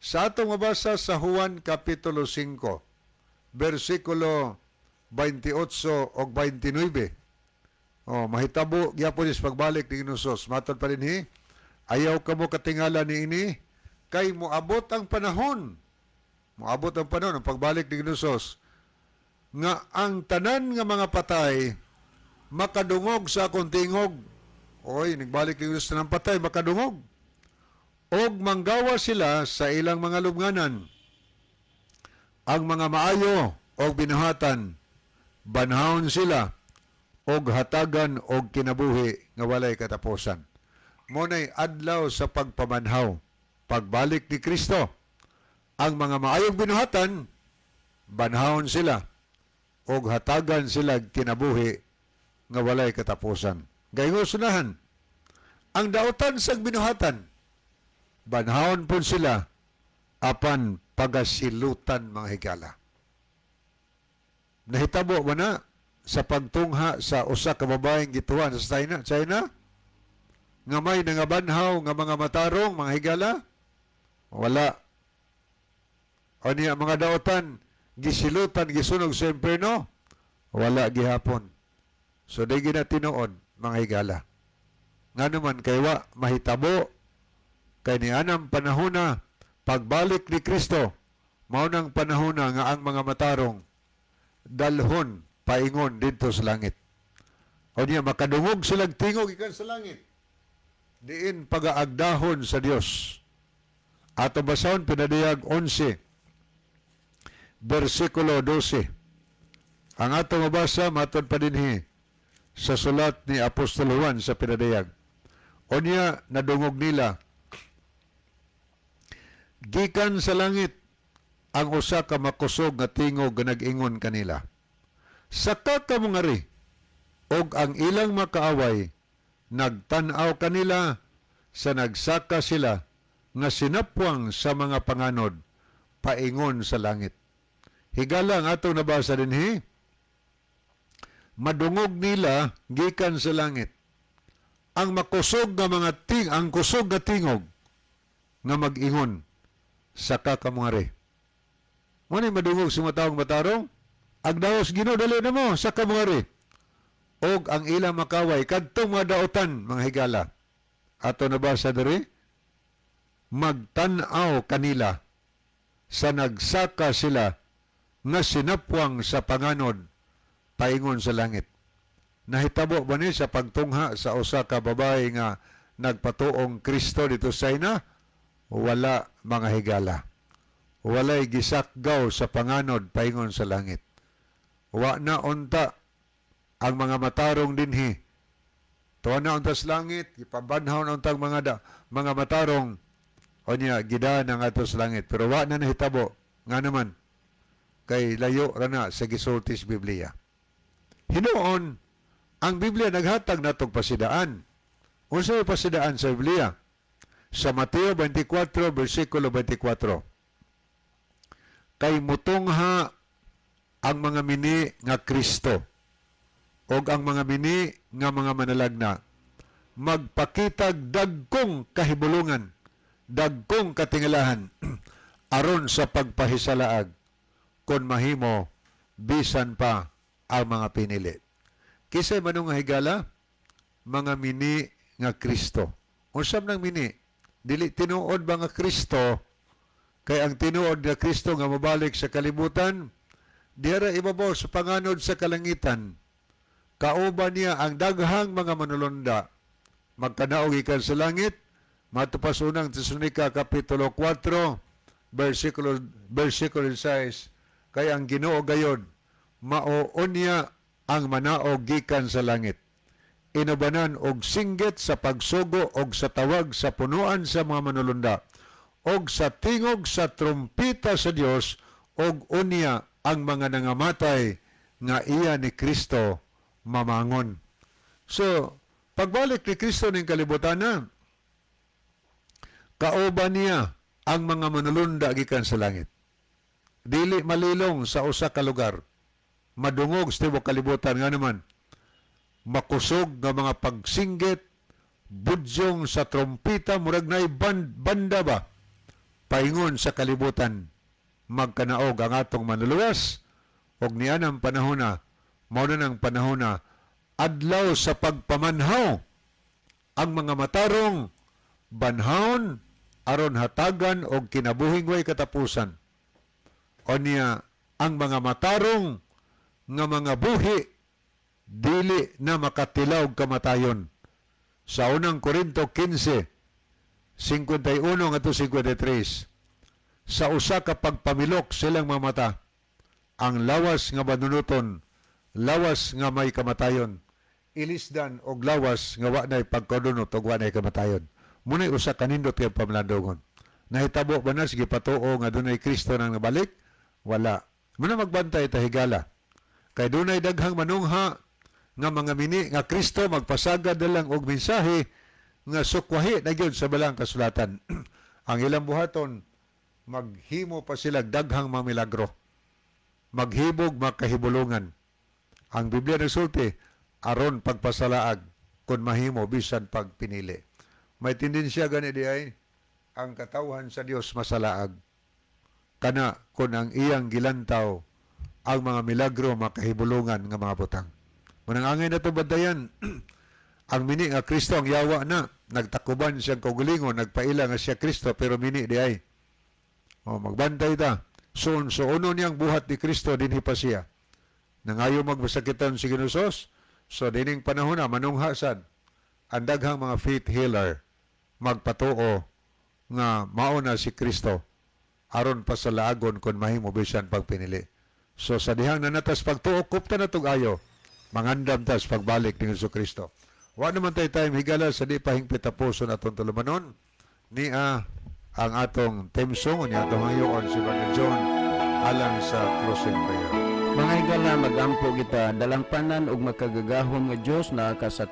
Sa atong mabasa sa Juan kapitulo 5 bersikulo 28 og 29. Oh, mahitabo gyapon is pagbalik ni Ginoos. Matod pa dinhi, ayaw kamo katingala niini kay moabot ang panahon. Moabot ang panahon ang pagbalik ni Ginoos nga ang tanan nga mga patay makadungog sa akong tingog. Oy, nagbalik ni Ginoos, ng patay makadungog. Og manggawa sila sa ilang mga lubnganan. Ang mga maayo og binuhatan, banhawon sila og hatagan og kinabuhi nga walay katapusan. Mao nay adlaw sa pagpamanhaw, pagbalik ni Kristo. Ang mga maayong binuhatan, banhawon sila og hatagan sila kinabuhi nga walay katapusan. Gayong sunahan, ang daotan sa binuhatan, banhawon pun sila apan pagasilutan, mga higala. Nahitabo ba na sa pagtungha sa usa ka babaeng gituan sa China? China? Nga may nangabanhaw nga mga matarong, mga higala? Wala. O niya, mga daotan, gisilutan, gisunog sa impierno? Wala gihapon. So, di gina tinuod, mga higala. Nga naman, kay wa mahitabo, kay ni anang panahona, pagbalik ni Kristo, mao nang panahona nga ang mga matarong dalhon paingon didto sa langit. O niya, makadungog silang tingog ikan sa langit. Diin pagaagdahon sa Dios. Ato basahon Pinadayag 11 bersikulo 12. Ang ato mabasa matod pa dinhi sa sulat ni Apostol Juan sa Pinadayag. Unya nadungog nila gikan sa langit ang usa ka makusog nga tingog nga nag-ingon kanila: "Saka kamo ngari." Og ang ilang makaaway nagtan-aw kanila sa nagsaka sila nga sinapwang sa mga panganod paingon sa langit. Higala, ang atong nabasa dinhi, madungog nila gikan sa langit ang makusog nga mga ting ang kusog nga tingog nga mag-ingon, "Saka kamo ngari." Mo ni madungog sa mga taong matarong, "Agdahos Ginoo, dali na mo, saka mo ngari." Og ang ilang makaway kadtong mga daotan, mga higala, ato nabasa diri, magtan-aw kanila sa nagsaka sila nga sinapwang sa panganod paingon sa langit. Nahitabo ba ni sa pagtungha sa usa ka babae nga nagpatuong Kristo dito sa ina? Wala, mga higala. Walay gisakgaw sa panganod paingon sa langit. Wa na unta ang mga matarong dinhi. Tuwa na unta sa langit, gipabanhaw na untang mga matarong, unya gida na nga sa langit. Pero wa na nahitabo. Nga naman, kay layo ra na sa gisulti sa Biblia. Hinuon, ang Biblia naghatag natong pasidaan. Unsa pasidaan sa Biblia? Sa Mateo 24, versikulo 24. Kay mutungha ang mga mini nga Kristo og ang mga mini nga mga manalagna, magpakitag dagkong kahibulungan, dagkong katingalahan, aron sa pagpahisalaag, kon mahimo, bisan pa ang mga pinili. Kisay manong nga, higala? Mga mini nga Kristo. Unsa man ang mini? Dili tinuod ba nga Kristo? Kay ang tinuod nga Kristo nga mobalik sa kalibutan, diara ibabaw sa panganod sa kalangitan. Kauban niya ang daghang mga manulonda. Magkanaog gikan sa langit, matupas Unang Tesalonika kapitulo 4, versikulo 6, kay ang Ginoo gayod mao unya ang manaog gikan sa langit, inubanan og singgit sa pagsugo og sa tawag sa punuan sa mga manulunda og sa tingog sa trumpita sa Dios, og unya ang mga nangamatay nga iya ni Kristo mamangon. So, pagbalik ni Kristo ning kalibutan na, kauban niya ang mga manulunda gikan sa langit. Dili malilong sa usa ka lugar. Madungog sa tibuok kalibutan, nga naman makusog nga mga pagsinggit, budyong sa trompita, murag naay banda ba, paingon sa kalibutan, magkanaog ang atong Manluluwas, og nianang panahona, mao na nang panahona, adlaw sa pagpamanhaw, ang mga matarong banhawon aron hatagan og kinabuhing way katapusan. Unya ang mga matarong nga mga buhi dili na makatilaw kamatayon. Sa Unang Korinto 15, 51 ngadto 53, sa usa ka pagpamilok silang mga mata, ang lawas nga manunuton, lawas nga may kamatayon, ilisdan og lawas nga wa nay pagkadunot og wa nay kamatayon. Muna'y usa ka nindot kay pamalandungon. Nahitabo ba na sige patuo nga dunay Kristo nang nabalik? Wala. Muna magbantay ta, higala. Kay dunay daghang manungha nga mga mini nga Kristo, magpasagad na lang og mensahe nga sukwahi na gyud sa Balaang Kasulatan. Ang ilang buhaton, maghimo pa sila daghang mga milagro. Maghibog makahibulungan. Ang Biblia nagsulti, aron pagpasalaag, kung mahimo bisan pagpinili. May tendensya gani di ay ang katawhan sa Dios masalaag. Kana kung ang iyang gilantaw ang mga milagro, makahibulungan nga mga butang. Manang angay na to bantayan. Ang mini nga Kristo, ang yawa na nagtakuban siyang kaugalingon, nagpaila nga siya Kristo, pero mini di ay. O magbantay ta. Soon so uno niyang buhat ni Kristo dinhi pa siya. Nangayo magmasakitan si Ginoo. So dining panahon na manungha sad ang daghang mga faith healer. Magpatuo nga mao na si Kristo aron pasalaagon kon mahimo bisan pagpinili. So sa dihang naa na tas pagtuo, kupta na tog ayo. Mangandam tas pagbalik ni Hesus Kristo. Wa naman tay time, higala, sa di pa hingpit tapuson atong tulumanon. Nia ang atong theme song ni atong hayoon si Brother John alang sa closing prayer. Mga higala, magampo kita. Dalangpanan ug makagagahom nga Dios naa ka sa